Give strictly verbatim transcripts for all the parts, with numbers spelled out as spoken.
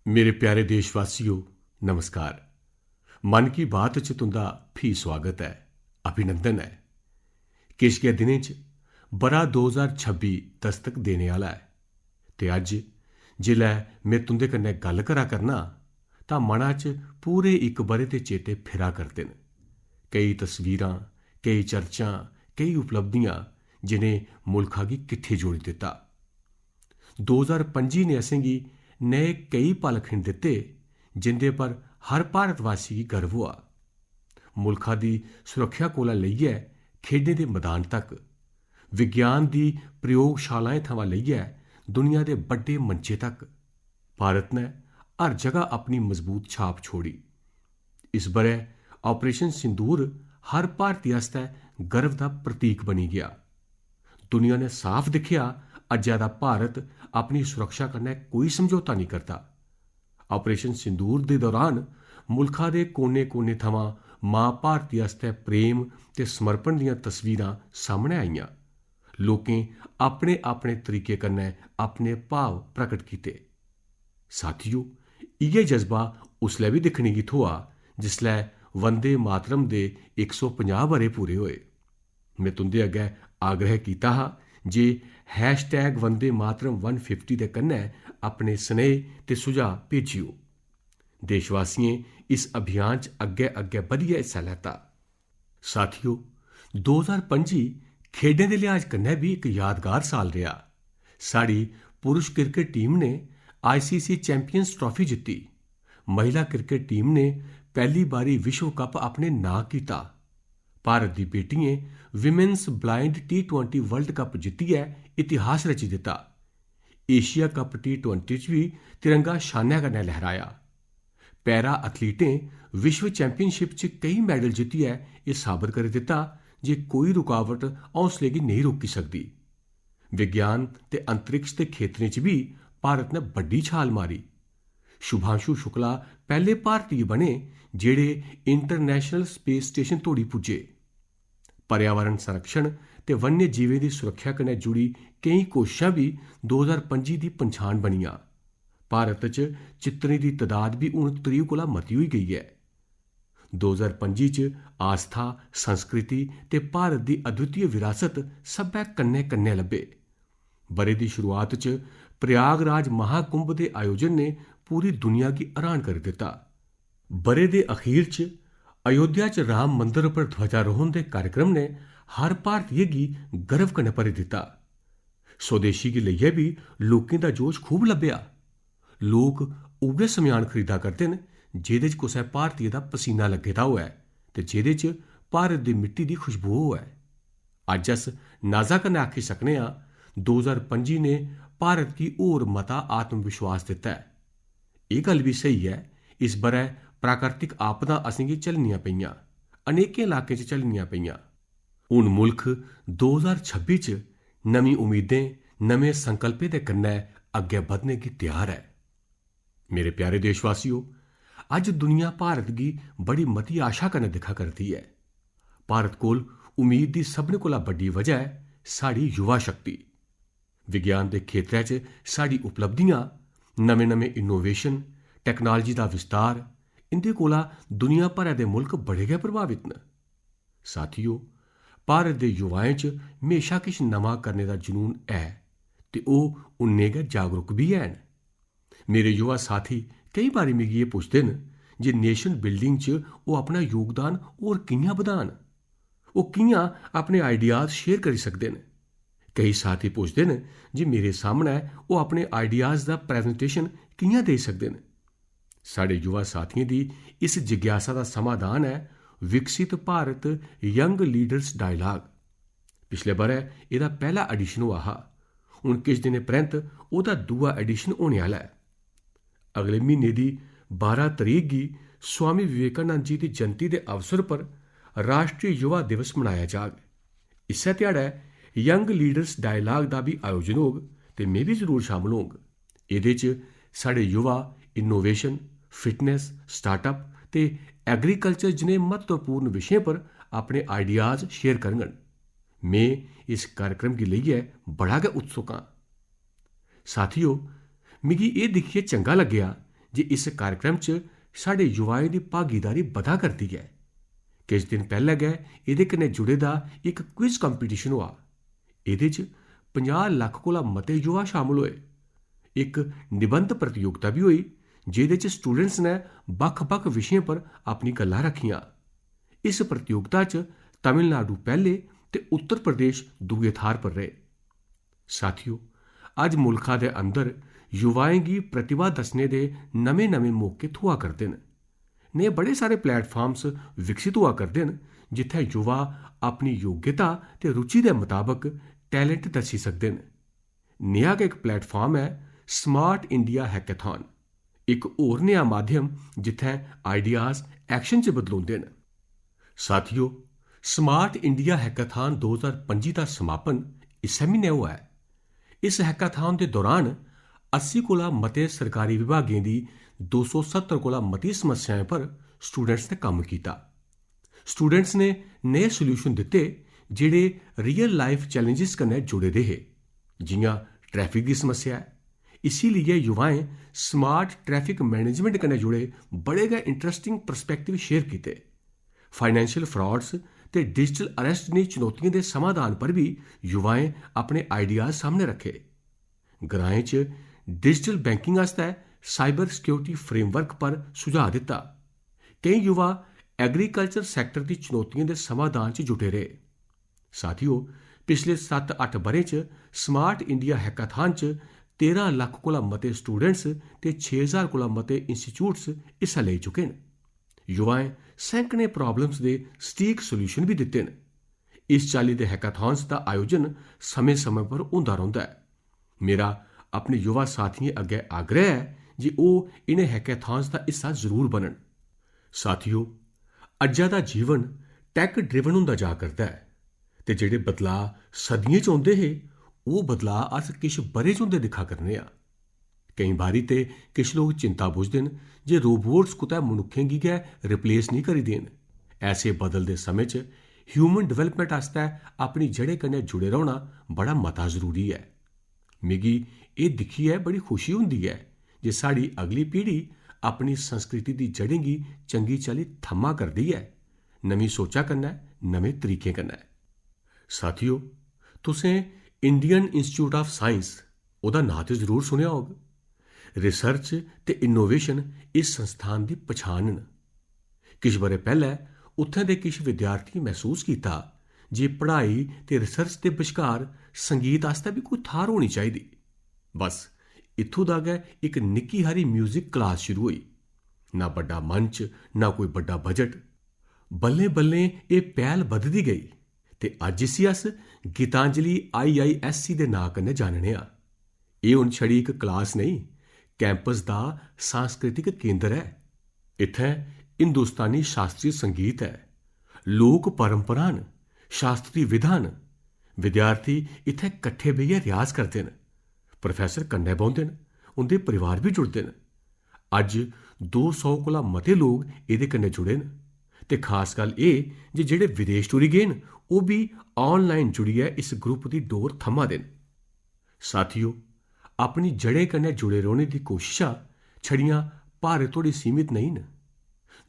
मेरे प्यारे देशवासियो, नमस्कार। मन की बात च तुंदा फ्ही स्वागत ऐ, अभिनंदन ऐ। किश गै दिनें च ब'रा दो ज्हार छब्बी दस्तक देने आह्ला ऐ ते अज्ज जिसलै में तुंदे कन्नै गल्ल करा करना तां मना च पूरे इक ब'रे दे चेते फिरा करदे न। केई तस्वीरां, केई चर्चां, केई उपलब्धियां जिनें मुल्खा गी किट्ठे जोड़ी दित्ता। दो ज्हार पंजी ने असेंगी नेह केई पल खिन दित्ते जिंदे पर हर भारतवासी गी गर्व होआ। मुल्खा दी सुरक्षा कोला लेइयै खेढें दे मैदान तक, विज्ञान दी प्रयोगशालाएं थमां लेइयै दुनिया दे बड्डे मंचे तक, भारत ने हर जगह अपनी मजबूत छाप छोड़ी। इस ब'रै ऑपरेशन सिंदूर हर भारती आस्तै गर्व दा प्रतीक बनी गेआ। दुनिया ने साफ दिक्खेआ, अज्जै दा भारत अपनी सुरक्षा कन्नै कोई समझौता नेईं करदा। ऑपरेशन सिंदूर दे दौरान मुल्खा दे कोने-कोने थमां मां भारती आस्तै प्रेम ते समर्पण दियां तस्वीरां सामनै आइयां। लोकें अपने-अपने तरीके कन्नै अपने भाव प्रकट कीते। साथियो, इ'यै जज्बा उसलै बी दिक्खने गी थ्होआ जिसलै वंदे मातरम दे इक सौ पंजाह् ब'रे पूरे होए। में तुं'दे अग्गै आग्रह कीता हा जे hashtag Vande Mataram one fifty दे कन्नै अपने स्नेह ते सुझाऽ भेजियो। देशवासियें इस अभियान च अग्गै-अग्गै बधियै हिस्सा लैता। साथियो, दो ज्हार पंजी खेढें दे लिहाज कन्नै बी इक यादगार साल रेहा। साढ़ी पुरुष क्रिकेट टीम ने आईसीसी चैंपियंस ट्रॉफी जित्ती। महिला क्रिकेट टीम ने पैह्ली बारी विश्व कप अपने नांऽ कीता। भारत दी बेटियें women's blind T twenty world cup जित्तियै इतिहास रची दित्ता। एशिया कप टी ट्वेंटी च बी तिरंगा शानै कन्नै लहराया। पैरा एथलीटें विश्व चैंपियनशिप च केई मैडल जित्तियै एह् साबत करी दित्ता जे कोई रुकावट हौसले गी नेईं रोकी सकदी। विज्ञान ते अंतरिक्ष दे खेतरें च बी भारत ने बड्डी छाल मारी। शुभांशु शुक्ला पैह्ले भारतीय बने जेह्ड़े इंटरनेशनल स्पेस स्टेशन धोड़ी पुज्जे। पर्यावरण संरक्षण ते वन्य जीवें दी सुरक्षा कन्नै जुड़ी केई कोशशां बी दो ज्हार पंजी दी पंछान बनियां। भारत च चित्तरें दी तदाद बी हून त्रीह् कोला मती होई गेई ऐ। दो ज्हार पंजी च आस्था, संस्कृति ते भारत दी अद्वितीय विरासत सब्भै कन्नै-कन्नै लब्भे। ब'रे दी शुरुआत च प्रयागराज महाकुंभ दे आयोजन ने पूरी दुनिया गी हैरान करी दित्ता। ब'रे दे अखीर च अयोध्या च राम मंदर पर ध्वजारोहण दे कार्यक्रम ने हर भारतीय गी गर्व कन्नै भरी दित्ता। स्वदेशी गी लेइयै बी लोकें दा जोश खूब लब्भेआ। लोक उ'ऐ सम्यान खरीदा करदे न जेह्दे च कुसै भारतीय दा पसीना लग्गे दा होऐ ते जेह्दे च भारत दी मिट्टी दी खुशबू होऐ। अज्ज अस नाजा कन्नै आखी सकने आं, दो ज्हार पंजी ने भारत गी होर मता आत्मविश्वास दित्ता ऐ। एह् गल्ल बी स्हेई ऐ, इस ब'रै प्राकृतिक आपदां असेंगी झल्लनियां पेइयां, अनेकें इलाकें च झल्लनियां पेइयां। हून मुल्ख दो ज्हार छब्बी च नमीं उम्मीदें, नमें संकल्पें दे कन्नै अग्गै बधने गी त्यार ऐ। मेरे प्यारे देशवासियो, अज्ज दुनिया भारत गी बड़ी मती आशा कन्नै दिक्खा करदी ऐ। भारत कोल उम्मीद दी सभनें कोला बड्डी वजह ऐ साढ़ी युवा शक्ति। विज्ञान दे खेतरै च साढ़ी उपलब्धियां, नमें-नमें इनोवेशन, टैक्नालजी दा विस्तार, इं'दे कोला दुनिया भरै दे मुल्ख बड़े गै प्रभावत न। साथियो, भारत दे युवाएं च म्हेशा किश नमां करने दा जुनून ऐ ते ओह् उन्ने गै जागरूक बी हैन। मेरे युवा साथी केई बारी मिगी एह् पुछदे न जे नेशन बिल्डिंग च ओह् अपना योगदान होर कि'यां बधान, ओह् कि'यां अपने आइडियाज शेयर करी सकदे न। केई साथी पुछदे न जे मेरे सामनै ओह् अपने आइडियाज दा प्रेजेंटेशन कि'यां देई सकदे न। साढ़े युवा साथियें दी इस जिज्ञासा दा समाधान ऐ विकसित भारत यंग लीडर्स डायलॉग। पिछले ब'रै एह्दा पैह्ला एडिशन होआ हा। हून किश दिनें परैंत ओह्दा दूआ एडिशन होने आह्ला ऐ। अगले म्हीने दी बारां तरीक गी स्वामी विवेकानंद जी दी जयंती दे अवसर पर राष्ट्री युवा दिवस मनाया जाग। इस्सै ध्याड़ै यंग लीडर्स डायलॉग दा बी आयोजन होग ते में बी जरूर शामल होंग। एह्दे च साढ़े युवा इनोवेशन, फिटनेस, स्टार्टअप ते एग्रीकल्चर जनेह् म्हत्तवपूर्ण विशें पर अपने आइडियाज शेयर करङन। में इस कार्यक्रम गी लेइयै बड़ा गै उत्सुक आं। साथियो, मिगी एह् दिक्खियै चंगा लग्गेआ जे इस कार्यक्रम च साढ़े युवाएं दी भागीदारी बधा करदी ऐ। किश दिन पैह्लें गै एह्दे कन्नै जुड़े दा इक क्विज कंपीटिशन होआ। एह्दे च पंजाह् लक्ख कोला मते युवा शामल होए। इक निबंध प्रतियोगिता बी होई, जेह्दे च स्टूडेंट्स ने बक्ख-बक्ख विशें पर अपनी गल्लां रक्खियां। इस प्रतियोगिता च तमिलनाडु पैह्ले ते उत्तर प्रदेश दूए थाह्र पर रेह्। साथियो, अज्ज मुल्खा दे अंदर युवाएं गी प्रतिभा दस्सने दे नमें-नमें मौके थ्होआ करदे न। नेह् बड़े सारे प्लेटफार्म्स विकसित होआ करदे न, जित्थै युवा अपनी योग्यता ते रुचि दे मताबक टैलेंट दस्सी सकदे न। नेहा गै इक प्लेटफार्म ऐ स्मार्ट इंडिया हैकेथॉन, इक होर नेहा माध्यम जित्थै आइडियाज एक्शन च बदलोंदे न। साथियो, स्मार्ट इंडिया हैकाथॉन दो ज्हार पंजी दा समापन इस्सै म्हीनै होआ ऐ। इस हैकाथॉन दे दौरान अस्सी कोला मते सरकारी विभागें दी दो सौ सत्तर कोला मती समस्याएं पर स्टूडेंट्स ने कम्म कीता। स्टूडेंट्स ने नेह् सॉल्यूशन दित्ते जेह्ड़े रियल लाइफ चैलेंजेस कन्नै जुड़े दे हे, जि'यां ट्रैफिक दी समस्या ऐ। इसी लेइयै युवाएं स्मार्ट ट्रैफिक मैनेजमेंट कन्नै जुड़े बड़े गै इंटरेस्टिंग पर्सपैक्टिव शेयर कीते। फाइनेंशियल फ्रॉड्स ते डिजिटल अरेस्ट जनेही चुनौतियें दे समाधान पर बी युवाएं अपने आइडियाज सामने रक्खे। ग्राएं च डिजिटल बैंकिंग आस्तै साइबर सिक्योरिटी फ्रेमवर्क पर सुझाऽ दित्ता। केईं युवा एग्रीकल्चर सैक्टर दी चुनौतियें दे समाधान च जुटे रेह्। साथियो, पिछले सत्त अट्ठ ब'रें च स्मार्ट इंडिया हैकाथॉन च तेरां लक्ख कोला मते स्टूडेंट्स ते छे ज्हार कोला मते इंस्टीट्यूट्स हिस्सा लेई चुके न। युवाएं सैकड़ें प्रॉब्लम्स दे सटीक सॉल्यूशन बी दित्ते न। इस चाल्ली दे हैकाथॉन्स दा आयोजन समें-समें पर होंदा रौंह्दा ऐ। मेरा अपने युवा साथियें अग्गै आग्रह ऐ जे ओह् इ'नें हैकाथॉन्स दा हिस्सा जरूर बनन। साथियो, अज्जै दा जीवन टैक ड्रिवन होंदा जा करदा ऐ ते जेह्ड़े बदलाऽ सदियें च औंदे हे, ओह् बदलाऽ अस किश ब'रें च होंदे दिक्खा करने आं। केईं बारी ते किश लोक चिंता बुझदे न जे रोबोट्स कुतै मनुक्खें गी गै रिप्लेस नेईं करी देन। ऐसे बदलदे समें च ह्यूमन डेवलपमेंट आस्तै अपनी जड़ें कन्नै जुड़े रौह्ना बड़ा मता जरूरी ऐ। मिगी एह् दिक्खियै बड़ी खुशी होंदी ऐ जे साढ़ी अगली पीढ़ी अपनी संस्कृति दी जड़ें गी चंगी चाल्ली थम्मा करदी ऐ, नमीं सोचा कन्नै, नमें तरीकें कन्नै। साथियो, तुसें इंडियन इंस्टीट्यूट ऑफ साइंस, ओह्दा नांऽ ते जरूर सुनेआ होग। रिसर्च ते इनोवेशन इस संस्थान दी पछान न। किश ब'रे पैह्लै उत्थें दे किश विद्यार्थियें मसूस कीता जे पढ़ाई ते रिसर्च दे बश्कार संगीत आस्तै बी कोई थाह्र होनी चाहिदी। बस, इत्थूं दा गै इक निक्की हारी म्यूजिक क्लास शुरू होई। ना बड्डा मंच, ना कोई बड्डा बजट। बल्लें-बल्लें एह् पैह्ल बधदी गेई ते अज्ज इसी अस गीतांजलि आईआईएससी दे नांऽ कन्नै जानने आं। एह् हून छड़ी इक क्लास नेईं, कैंपस दा सांस्कृतिक केंद्र ऐ। इत्थै हिंदुस्तानी शास्त्रीय संगीत ऐ, लोक परंपरां न, शास्त्रीय विधां न। विद्यार्थी इत्थै कट्ठे बेहियै रियाज करदे न। प्रोफेसर कन्नै बौंह्दे न, उं'दे परिवार बी जुड़दे न। अज्ज दो सौ कोला मते लोक एह्दे कन्नै जुड़े न ते खास गल्ल एह् जे जेह्ड़े विदेश टुरी गे न, ओह् बी आनलाइन जुड़ियै इस ग्रुप दी डोर थम्मा दे न। साथियो, अपनी जड़ें कन्नै जुड़े रौह्ने दी कोशशां छड़ियां भारत तोड़ी सीमित नेईं न।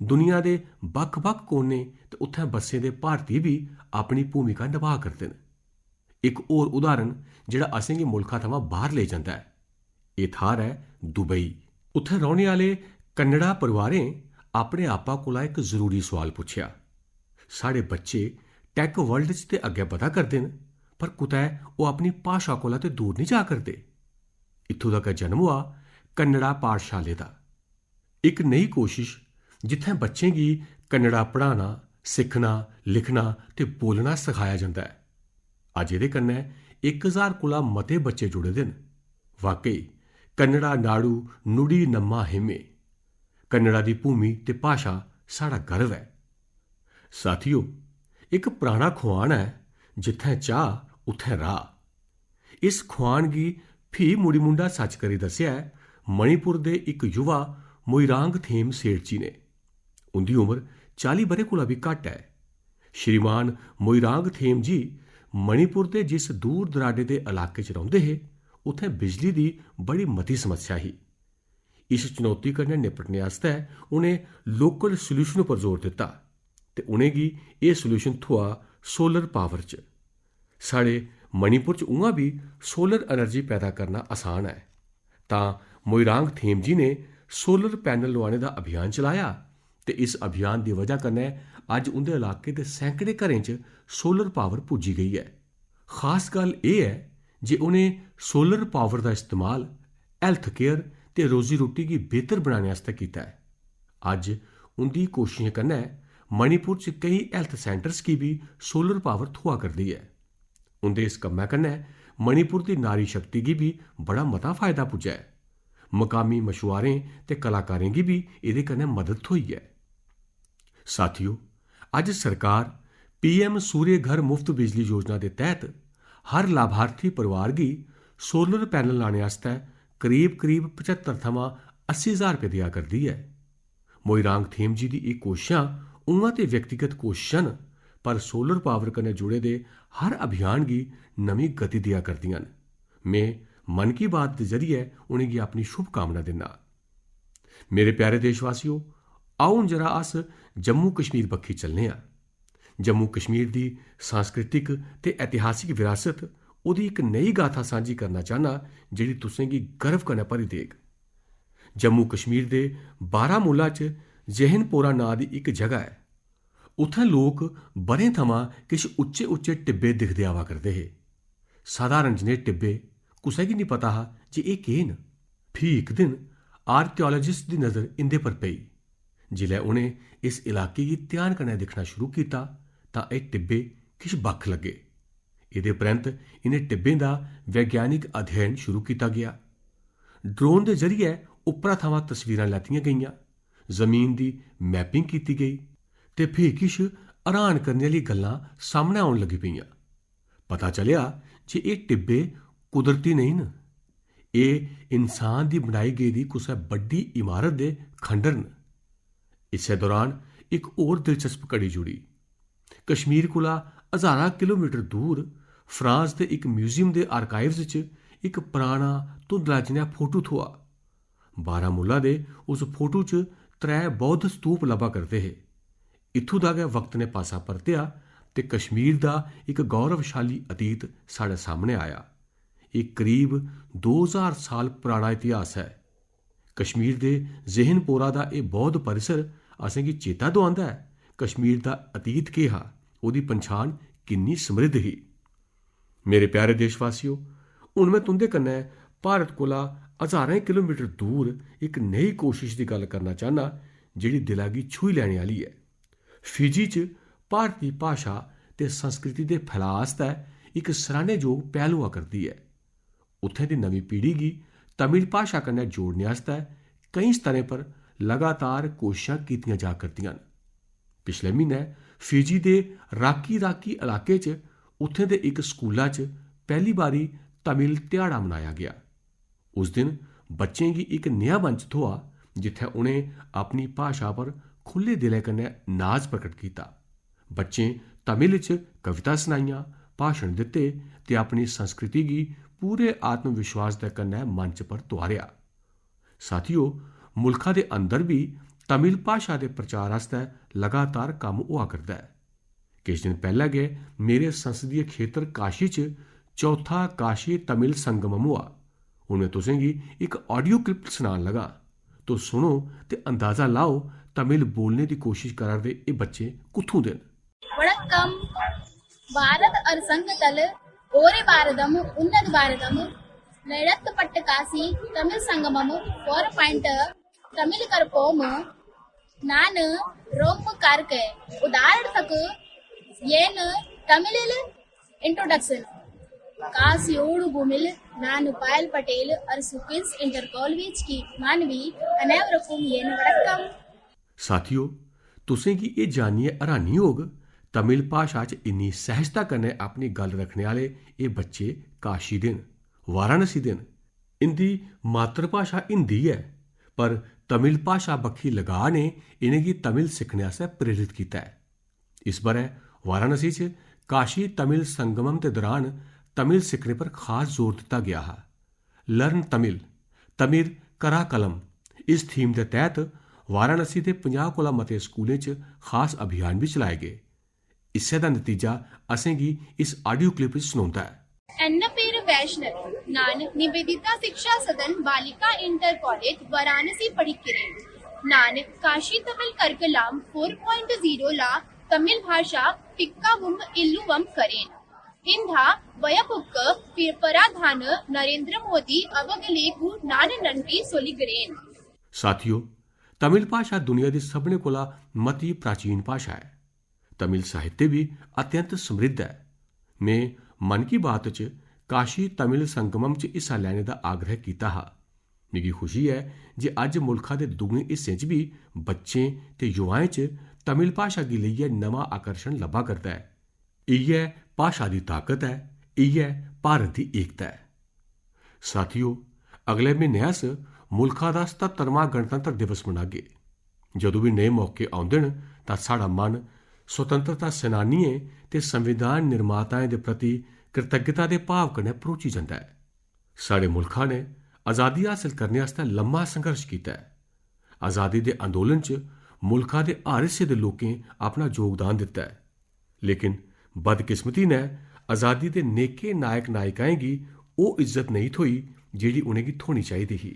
दुनिया दे बक्ख-बक्ख कोने ते उत्थें बस्से दे भारती बी अपनी भूमिका नभाऽ करदे न। इक होर उदाहरण जेह्ड़ा असेंगी मुल्खा थमां बाह्र लेई जंदा ऐ, एह् थाह्र ऐ दुबई। उत्थें रौह्ने आह्ले कन्नड़ा परिवारें अपने आपा कोला इक जरूरी सोआल पुच्छेआ। साढ़े बच्चे टैक वर्ल्ड च ते अग्गें बधा करदे न, पर कुतै ओह् अपनी भाशा कोला ते दूर निं जा करदे। इत्थूं दा गै जन्म होआ कन्नड़ा पाठशाले दा। इक नेही कोशश जित्थें बच्चें गी कन्नड़ा पढ़ाना, सिक्खना, लिखना ते बोलना सखाया जंदा ऐ। अज्ज एह्दे कन्नै इक ज्हार कोला मते बच्चे जुड़े दे न। वाकई, कन्नड़ा नाडु नुडी नम्मा हेमे। कन्नड़ा दी भूमि ते भाशा साढ़ा गर्व ऐ। साथियो, इक पराना खुआन ऐ, "जित्थें चाह्, उत्थें राह्।" इस खुआन गी फ्ही मुड़ी मुंडा सच करी दस्सेआ ऐ मणिपुर दे इक युवा मोईरांग थेम सेठ जी ने। उं'दी उमर चाली ब'रें कोला बी घट्ट ऐ। श्रीमान मोईरांग थेम जी मणिपुर दे जिस दूर दराडे दे इलाके च रौंह्दे हे, उत्थें बिजली दी बड़ी मती समस्या ही। इस चुनौती कन्नै निपटने आस्तै उ'नें लोकल सल्यूशन उप्पर जोर दित्ता ते उ'नेंगी एह् सल्यूशन थ्होआ सोलर पावर च। साढ़े मणिपुर च उ'आं बी सोलर एनर्जी पैदा करना आसान ऐ। तां मोईरांग थेमजी ने सोलर पैनल लोआने दा अभियान चलाया ते इस अभियान दी वजह कन्नै अज्ज उं'दे इलाके दे सैकड़े घरें च सोलर पावर पुज्जी गई ऐ। खास गल्ल एह् ऐ जे उ'नें सोलर पावर दा इस्तेमाल हेल्थ केयर ते रोजी रोटी गी बेहतर बनाने आस्तै कीता ऐ। अज्ज उं'दी कोशिशें कन्नै मणिपुर च केई हेल्थ सेंटर्स गी बी सोलर पावर थ्होआ करदी ऐ। उं'दे इस कम्मै कन्नै मणिपुर दी नारी शक्ति गी बी बड़ा मता फायदा पुज्जा ऐ। मकामी मछुआरें ते कलाकारें गी बी एह्दे कन्नै मदद थ्होई ऐ। साथियो, अज्ज सरकार पीएम सूर्य घर मुफ्त बिजली योजना दे तैह्त हर लाभार्थी परिवार गी सोलर पैनल लाने आस्तै करीब-करीब पचत्तर थमां अस्सी ज्हार रपेऽ देआ करदी ऐ। मोईरांग थेमजी दी एह् कोशशां उ'आं ते व्यक्तिगत कोशशां न, पर सोलर पावर कन्नै जुड़े दे हर अभियान गी नमीं गति देआ करदियां न। में मन की बात दे जरिए उ'नेंगी अपनी शुभकामना दिन्ना। मेरे प्यारे देशवासियो, आओ हून जरा अस जम्मू कश्मीर बक्खी चलने आं। जम्मू कश्मीर दी सांस्कृतिक ते ऐतिहासिक विरासत, ओह्दी इक नेही गाथा सांझी करना चाह्न्नां जेह्ड़ी तुसें गी गर्व कन्नै भरी देग। जम्मू कश्मीर दे बारामूला च जैहनपोरा नांऽ दी इक जगह ऐ। उत्थें लोक ब'रें थमां किश उच्चे-उच्चे टिब्बे दिखदे आवा करदे हे। साधारण जनेह् टिब्बे, कुसै गी निं पता हा जे एह् केह् न। फ्ही इक दिन आर्कियोलाजिस्ट दी नजर इं'दे पर पेई। जिसलै उ'नें इस इलाके गी ध्यान कन्नै दिक्खना शुरू कीता, तां एह् टिब्बे किश बक्ख लग्गे। एह्दे परैंत्त इ'नें टिब्बें दा वैज्ञानिक अध्ययन शुरू कीता गेआ। ड्रोन दे जरिए उप्परा थमां तस्वीरां लैतियां गेइयां, जमीन दी मैपिंग कीती गेई ते फ्ही किश हैरान करने आह्ली गल्लां सामनै औन लगी पेइयां। पता चलेआ जे एह् टिब्बे कुदरती नेईं न। एह् इंसान दी बनाई गेदी कुसै बड्डी इमारत दे खंडर न। इस्सै दौरान इक होर दिलचस्प घड़ी जुड़ी। कश्मीर कोला हजारां किलोमीटर दूर फ्रांस दे इक म्यूजियम दे आर्काइव्स च इक पराना धुंधला जनेहा फोटो थ्होआ। बारामूला दे उस फोटो च त्रै बौद्ध स्तूप लब्भा करदे हे। इत्थूं दा गै वक्त ने पासा परतेआ ते कश्मीर दा इक गौरवशाली अतीत साढ़े सामने आया। एह् करीब दो ज्हार साल पराना इतिहास ऐ। कश्मीर दे जैहनपोरा दा एह् बौद्ध परिसर असेंगी चेता दोआंदा ऐ, कश्मीर दा अतीत केह् हा, ओह्दी पंछान किन्नी समृद्ध ही। मेरे प्यारे देशवासियो, हून में तुं'दे कन्नै भारत कोला हजारें किलोमीटर दूर इक नेही कोशश दी गल्ल करना चाह्न्नां, जेह्ड़ी दिला गी छूही लैने आह्ली ऐ। फिजी च भारती भाशा ते संस्कृति दे फैलाऽ आस्तै इक सराह्नेजोग पैह्ल होआ करदी ऐ। उत्थें दी नमीं पीढ़ी गी तमिल भाशा कन्नै जोड़ने आस्तै केईं स्तरें पर लगातार कोशशां कीतियां जा करदियां न। पिछले म्हीनै फिजी दे राकी राकी इलाके च उत्थें दे इक स्कूला च पैह्ली बारी तमिल ध्याड़ा मनाया गेआ। उस दिन बच्चें गी इक नेहा मंच थ्होआ, जित्थै उ'नें अपनी भाशा पर खु'ल्ले दिलै कन्नै नाज प्रकट कीता। बच्चें तमिल च कविता सनाइयां, भाशण दित्ते ते अपनी संस्कृति गी पूरे आत्मविश्वास दे कन्नै मंच पर तुआरेआ। साथियो, मुल्खा दे अंदर बी तमिल भाशा दे प्रचार आस्तै लगातार कम्म होआ करदा ऐ। किश दिन पैह्लें गै मेरे संसदीय खेतर काशी च चौथा काशी तमिल संगमम होआ। हून में तुसेंगी इक ऑडियो क्लिप सनान लगा। तुस सुनो ते अंदाजा लाओ, तमिल बोलने दी कोशिश करा दे एह् बच्चे कुत्थूं दे न। வணக்கம். பாரத ஒரு சங்கத்தில் ஒரு பாரதம், உன்னத பாரதம், நடத்தப்பட்ட காசி தமிழ் சங்கமம், ஃபோர் பாயிண்ட், தமிழ் கருப்போம். நான் ரொம்ப கருக்கேன். உதாரணத்துக்கு, ஏன் தமிழில் இன்ட்ரோடக்ஷன். காசியோடு భూమిల్. నాను పాయల్ పటేల్, అరుసు క్వీన్స్ ఇంటర్ కాలేజ్ కి మానవి. अनेवरकुम येन वड़कम. साथियो, तुसें गी एह् जानियै हैरानी होग, तमिल भाशा च इन्नी सैह्जता कन्नै अपनी गल्ल रक्खने आह्ले एह् बच्चे काशी दे न, वाराणसी दे न। इं'दी मातृभाशा हिंदी ऐ, पर तमिल भाशा बक्खी लगाऽ ने इ'नेंगी तमिल सिक्खने आस्तै प्रेरित कीता ऐ। इस ब'रै वाराणसी च काशी तमिल संगमम दे दौरान तमिल सिक्खने पर खास जोर दित्ता गेआ हा। लर्न तमिल, तमिल करा कलम, इस थीम दे तैह्त वाराणसी दे पंजाह् कोला मते स्कूलें च खास अभियान बी चलाए गे। इस्सै दा नतीजा असेंगी इस ऑडियो क्लिप च सनोंदा ऐ। ಎನ್ನ ಪೇರ್ ವೈಷ್ಣವಿ. ನಾನ್ ನಿವೇದಿತಾ ಶಿಕ್ಷಾ ಸದನ್ ಬಾಲಿಕಾ ಇಂಟರ್ ಕಾಲೇಜ್ ವಾರಾಣಸಿ ಪಡಿಕಿರೇನ್. ನಾನ್ ಕಾಶಿ ತಮಿಳ್ ಕರ್ಕಲಾಂ ಫೋರ್ ಪಾಯಿಂಟ್ ಜೀರೋ ಲಾ ತಮಿಳ್ ಭಾಷಾ ಪಿಕ್ಕವುಂ ಇಲ್ಲುವಂ ಕರೇನ್. ಇಂಧ ವಯಪುಕ್ ಪಿ-, ಪರಾಧಾನ ನರೇಂದ್ರ ಮೋದಿ ಅವಗಲೇಗು ನಾನ್ ನಂಟಿ ಸೊಲಿಗರೇನ್. साथियो, तमिल भाशा दुनिया दी सभनें कोला मती प्राचीन भाशा ऐ। तमिल साहित्य बी अत्यंत समृद्ध ऐ। में मन की बात च काशी तमिल संगमम च हिस्सा लैने दा आग्रह कीता हा। मिगी खुशी ऐ जे अज्ज मुल्खा दे दूए हिस्सें च बी बच्चें ते युवाएं च तमिल भाशा गी लेइयै नमां आकर्षण लब्भा करदा ऐ। इ'यै भाशा दी ताकत ऐ, इ'यै भारत दी एकता ऐ। साथियो, अगले म्हीने अस मुल्खा दा सतहत्तरमां गणतंत्र दिवस मनागे। जदूं बी नेह् मौके औंदे न, तां साढ़ा मन स्वतंत्रता सेनानियें ते संविधान निर्माताएं दे प्रति कृतज्ञता दे भाव कन्नै भरोची जंदा ऐ। साढ़े मुल्खा ने आजादी हासल करने आस्तै लम्मा संघर्ष कीता ऐ। आजादी दे अंदोलन च मुल्खा दे हर हिस्से दे लोकें अपना योगदान दित्ता ऐ। लेकिन बदकिस्मती नै आजादी दे नेके नायक नायिकाएं गी ओह् इज्जत नेईं थ्होई जेह्ड़ी उ'नेंगी थ्होनी चाहिदी ही।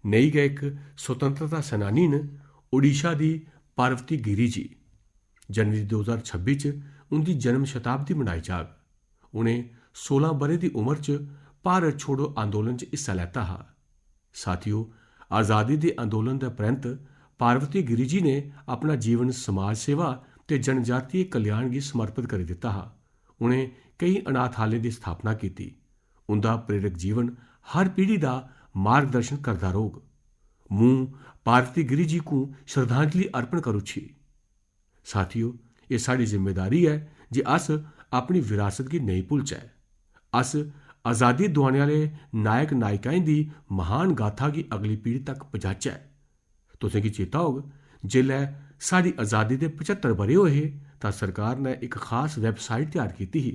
नेही गै इक स्वतंत्रता सेनानी न ओडिशा दी पार्वती गिरी जी। जनवरी दो ज्हार छब्बी च उं'दी जन्म शताब्दी मनाई जाग। उ'नें सोलां ब'रें दी उमर च भारत छोड़ो आंदोलन च हिस्सा लैता हा। साथियो, आजादी दे आंदोलन दे परैंत पार्वती गिरी जी ने अपना जीवन समाज सेवा ते जनजातीय कल्याण गी समर्पित करी दित्ता हा। उ'नें केई अनाथालयें दी स्थापना कीती। उं'दा प्रेरक जीवन हर पीढ़ी दा मार्गदर्शन करदा रौह्ग। मूं पार्वती गिरी जी को श्रद्धांजलि अर्पण करुच्छी। साथियो, एह् साढ़ी जिम्मेदारी ऐ जे अस अपनी विरासत गी नेईं भुलचै। अस आजादी दुआने आह्ले नायक नायिकाएं दी महान गाथा गी अगली पीढ़ी तक पजाचै। तुसें गी चेता होग, जेल्लै साढ़ी आजादी दे पचत्तर ब'रे होए हे, तां सरकार ने इक खास वैबसाइट त्यार कीती ही।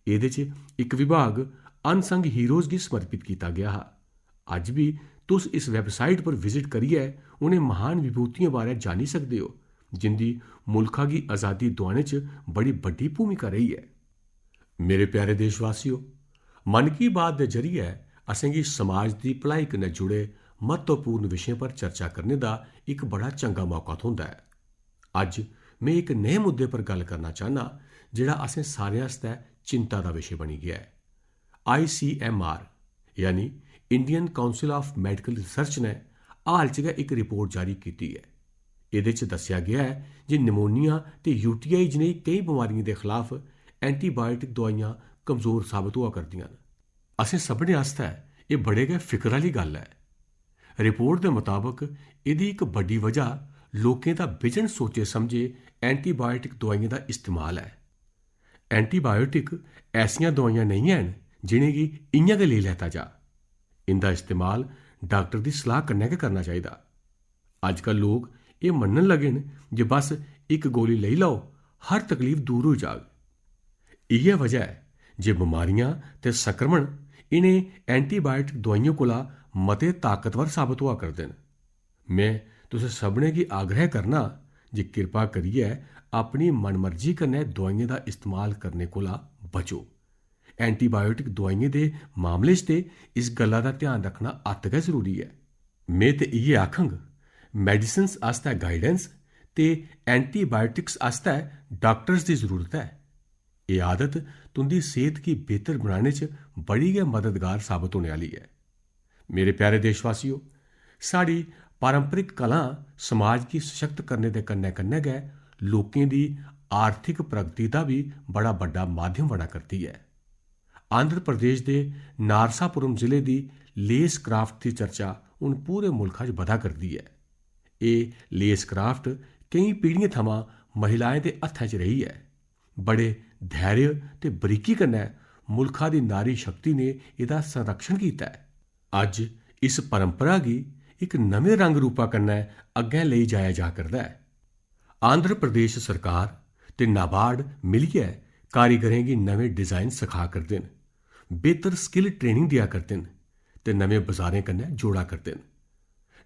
एह्दे च इक विभाग अनसंग हीरोज गी समर्पित कीता गेआ हा। अज्ज बी तुस इस वैबसाइट पर विजिट करियै उ'नें महान विभूतियें बारै जानी सकदे ओ, जिंदी मुल्खा गी आजादी दुआने च बड़ी बड्डी भूमिका रेही ऐ। मेरे प्यारे देशवासियो, मन की बात दे जरिए असेंगी समाज दी भलाई कन्नै जुड़े म्हत्तवपूर्ण विशें पर चर्चा करने दा इक बड़ा चंगा मौका थ्होंदा ऐ। अज्ज में इक नेह् मुद्दे पर गल्ल करना चाह्न्नां, जेह्ड़ा असें सारें आस्तै चिंता दा विशे बनी गेआ ऐ। आई सी एम आर, यानी Indian Council of Medical Research ने हाल च गै इक रिपोर्ट जारी कीती ऐ। एह्दे च दस्सेआ गेआ ऐ जे निमोनिया ते यू टी आई जनेही केई बमारियें दे खलाफ एंटीबायोटिक दोआइयां कमजोर साबत होआ करदियां न। असें सभनें आस्तै एह् बड़े गै फिकर आह्ली गल्ल ऐ। रिपोर्ट दे मताबक एह्दी इक बड्डी वजह लोकें दा बिजन सोचे समझे एंटीबायोटिक दोआइयें दा इस्तेमाल ऐ। एंटीबायोटिक ऐसियां दोआइयां नेईं हैन जि'नेंगी इ'यां गै लेई लैता जा। इं'दा इस्तेमाल डाक्टर दी सलाह कन्नै गै करना चाहिदा। अजकल लोक एह् मन्नन लगे न जे बस इक गोली लेई लैओ, हर तकलीफ दूर होई जाग। इ'यै वजह ऐ जे बमारियां ते संक्रमण इ'नें एंटीबायोटिक दोआइयें कोला मते ताकतवर साबत होआ करदे न। में तुसें सभनें गी आग्रह करना जे किरपा करियै अपनी मनमर्जी कन्नै दोआइयें दा इस्तेमाल करने कोला बचो। एंटीबायोटिक दोआइयें दे मामले च ते इस गल्ला दा ध्यान रक्खना अत्त गै जरूरी ऐ। में ते इ'यै आखंग, मेडिसिन्स आस्तै गाइडेंस ते एंटीबायोटिक्स आस्तै डाक्टर्स दी जरूरत ऐ। एह् आदत तुं'दी सेह्त गी बेह्तर बनाने च बड़ी गै मददगार साबत होने आह्ली ऐ। मेरे प्यारे देशवासियो, साढ़ी पारंपरिक कलां समाज गी सशक्त करने दे कन्नै-कन्नै गै लोकें दी आर्थिक प्रगति दा बी बड़ा बड्डा माध्यम बना करदी ऐ। आंध्र प्रदेश दे नारसापुरम जिले दी लेस क्राफ्ट दी चर्चा हून पूरे मुल्खा च बधा करदी ऐ। एह् लेस क्राफ्ट केईं पीढ़ियें थमां महिलाएं दे हत्थै च रेही ऐ। बड़े धैर्य ते बरीकी कन्नै मुल्खा दी नारी शक्ति ने एह्दा संरक्षण कीता ऐ। अज्ज इस परंपरा गी इक नमें रंग रूपा कन्नै अग्गें लेई जाया जा करदा ऐ। आंध्र प्रदेश सरकार ते नाबार्ड मिलियै कारीगरें गी नमें डिजाइन सखा करदे न, बेहतर स्किल ट्रेनिंग देआ करदे न ते नमें बजारें कन्नै जोड़ा करदे न।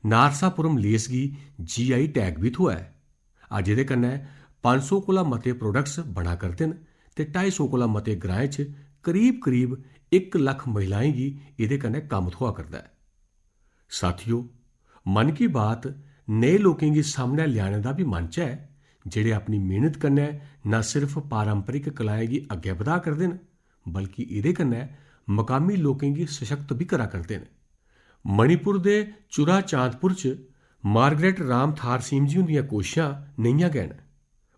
नारसापुरम लेस गी जीआई टैग बी थ्होआ ऐ। अज्ज एह्दे कन्नै पंज सौ कोला मते प्रोडक्ट्स बना करदे न ते ढाई सौ कोला मते ग्राएं च करीब-करीब इक लक्ख महिलाएं गी एह्दे कन्नै कम्म थ्होआ करदा ऐ। साथियो, मन की बात नेह् लोकें गी सामनै लेआने दा बी मंच ऐ, जेह्ड़े अपनी मेह्नत कन्नै न सिर्फ पारंपरिक कलाएं गी अग्गै बधा करदे न, बल्कि एह्दे कन्नै मकामी लोकें गी सशक्त बी करा करदे न। मणिपुर दे चुराचांदपुर च मार्गरेट राम थारसीम जी हुंदियां कोशिशां नेहियां गै न।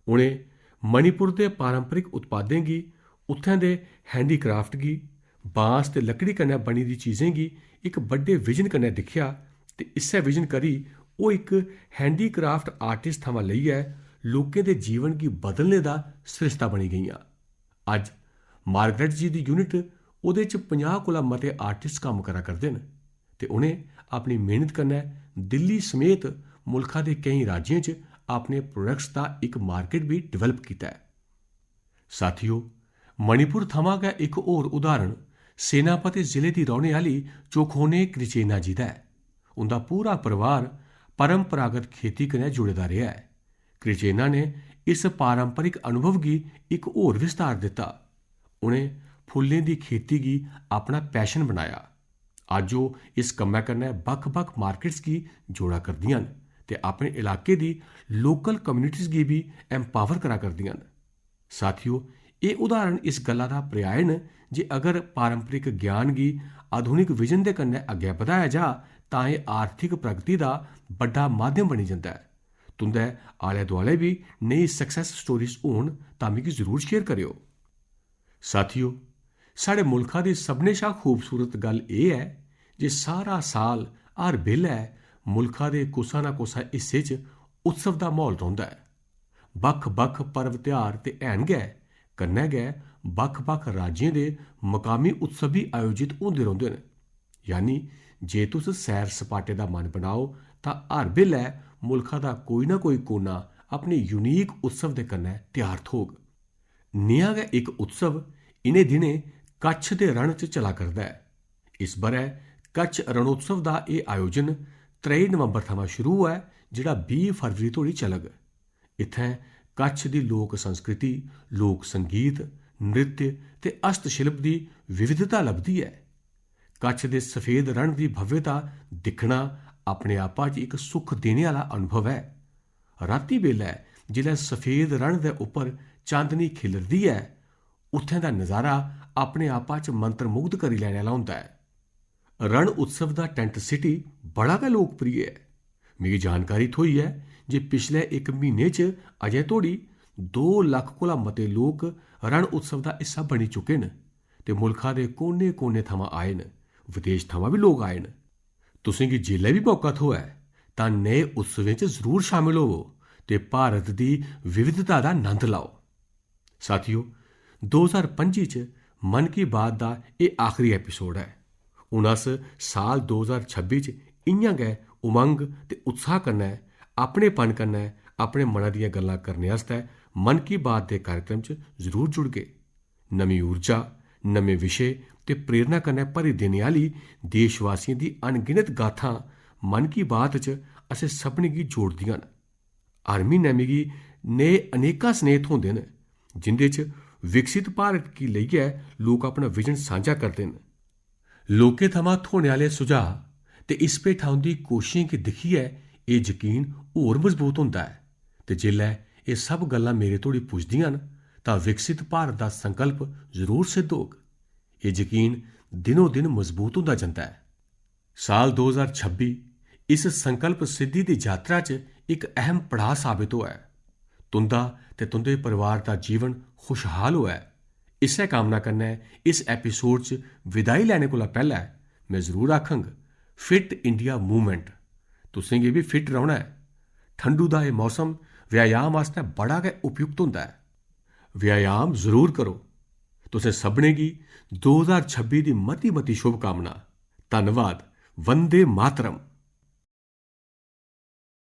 उ'नें मणिपुर दे पारंपरिक उत्पादें गी, उत्थें दे हैंडीक्राफ्ट गी, बांस ते लकड़ी कन्नै बनी दी चीजें गी इक बड्डे विजन कन्नै दिक्खेआ ते इस्सै विजन करी ओह् इक हैंडीक्राफ्ट आर्टिस्ट थमां लेइयै लोकें दे जीवन गी बदलने दा सरिस्ता बनी गेइयां। अज्ज मार्गरेट जी दी यूनिट, ओह्दे च पंजाह् कोला मते आर्टिस्ट कम्म करा करदे न ते उ'नें अपनी मेह्नत कन्नै दिल्ली समेत मुल्खा दे केईं राज्यें च अपने प्रोडक्ट्स दा इक मार्केट बी डेवलप कीता ऐ। साथियो, मणिपुर थमां गै इक होर उदाहरण सेनापति जिले दी रौह्ने आह्ली चोखोने क्रिचेना जी दा ऐ। उं'दा पूरा परिवार परंपरागत खेती कन्नै जुड़े दा रेहा ऐ। क्रिचेना ने इस पारंपरिक अनुभव गी इक होर विस्तार दित्ता। उ'नें फुल्लें दी खेती गी अपना पैशन बनाया। अज्ज ओह् इस कम्मै कन्नै बक्ख-बक्ख मार्केट्स गी जोड़ा करदियां न ते अपने इलाके दी लोकल कम्युनिटीज गी बी एम्पावर करा करदियां न। साथियो, एह् उदाहरण इस गल्ला दा पर्याय न जे अगर पारंपरिक ज्ञान गी आधुनिक विजन दे कन्नै अग्गै बधाया जा, तां एह् आर्थिक प्रगति दा बड्डा माध्यम बनी जंदा ऐ। तुं'दे आलै-दुआलै बी नेही सक्सेस स्टोरीज होन, तां मिगी जरूर शेयर करेओ। साथियो, साढ़े मुल्खा दी सभनें शा खूबसूरत गल्ल एह् ऐ जे सारा साल, हर बेल्लै मुल्खा दे कुसा ना कुसा हिस्से च उत्सव दा म्हौल रौंह्दा ऐ। बक्ख-बक्ख पर्व-त्यहार ते हैन गै, कन्नै गै बक्ख-बक्ख राज्यें दे मकामी उत्सव बी आयोजित होंदे रौंह्दे न। यानी, जे तुस सैर-सपाटे दा मन बनाओ, तां हर बेल्लै मुल्खा दा कोई ना कोई कोना अपने यूनीक उत्सव दे कन्नै त्यार थ्होग। नेहा गै इक उत्सव इ'नें दिनें कच्छ दे रण च चला करदा ऐ। इस ब'रै कच्छ रणोत्सव दा एह् आयोजन त्रेई नवंबर थमां शुरू होआ ऐ, जेह्ड़ा बीह् फरवरी धोड़ी चलग। इत्थें कच्छ दी लोक संस्कृति, लोक संगीत, नृत्य ते हस्तशिल्प दी विविधता लभदी ऐ। कच्छ दे सफेद रण दी भव्यता दिक्खना अपने आपा च इक सुख देने आह्ला अनुभव ऐ। रातीं बेल्लै जिसलै सफेद रण दे उप्पर चांदनी खिलरदी ऐ, उत्थें दा नजारा अपने आपा च मंत्रमुग्ध करी लैने आह्ला होंदा ऐ। रण उत्सव दा टैंट सिटी बड़ा गै लोकप्रिय ऐ। मिगी जानकारी थ्होई ऐ जे पिछले इक म्हीने च अजें धोड़ी दो लक्ख कोला मते लोक रण उत्सव दा हिस्सा बनी चुके न ते मुल्खा दे कोने-कोने थमां आए न, विदेश थमां बी लोक आए न। तुसें गी जिसलै बी मौका थ्होऐ, तां नेह् उत्सवें च जरूर शामिल होवो ते भारत दी विविधता दा नंद लैओ। साथियो, दो ज्हार पंजी च मन की बात दा एह् आखरी एपिसोड ऐ। हून अस साल दो ज्हार छब्बी च इ'यां गै उमंग ते उत्साह कन्नै, अपनेपन कन्नै अपने मना दियां गल्लां करने आस्तै मन की बात दे कार्यक्रम च जरूर जुड़गे। नमीं ऊर्जा, नमें विशे ते प्रेरणा कन्नै भरी देने आह्ली देशवासियें दी अनगिनत गाथां मन की बात च असें सभनें गी जोड़दियां न। हर म्हीनै मिगी नेह् अनेकां स्नेह थ्होंदे न, जिं'दे च विकसित भारत गी लेइयै लोक अपना विजन सांझा करदे न। लोकें थमां थ्होने आह्ले सुझाऽ ते इस भेठा उं'दी कोशशें गी दिक्खियै एह् जकीन होर मजबूत होंदा ऐ ते जेल्लै एह् सब गल्लां मेरे धोड़ी पुजदियां न, तां विकसित भारत दा संकल्प जरूर सिद्ध होग। एह् जकीन दिनो-दिन मजबूत होंदा जंदा ऐ। साल दो ज्हार छब्बी इस संकल्प सिद्धि दी जातरा च इक अहम पड़ाऽ साबत होआ ऐ। तुं'दा ते तुं'दे परिवार दा जीवन खुशहाल होऐ। इस्सै कामना कन्नै इस एपिसोड च विदाई लैने कोला पैह्लै में जरूर आखङ, फिट इंडिया मूवमेंट। तुसें गी बी फिट रौह्ना ऐ। ठंडू दा एह् मौसम व्यायाम आस्तै बड़ा गै उपयुक्त होंदा ऐ। व्यायाम जरूर करो। तुसें सभनें गी दो ज्हार छब्बी दी मती-मती शुभकामना। धन्नवाद। वंदे मातरम।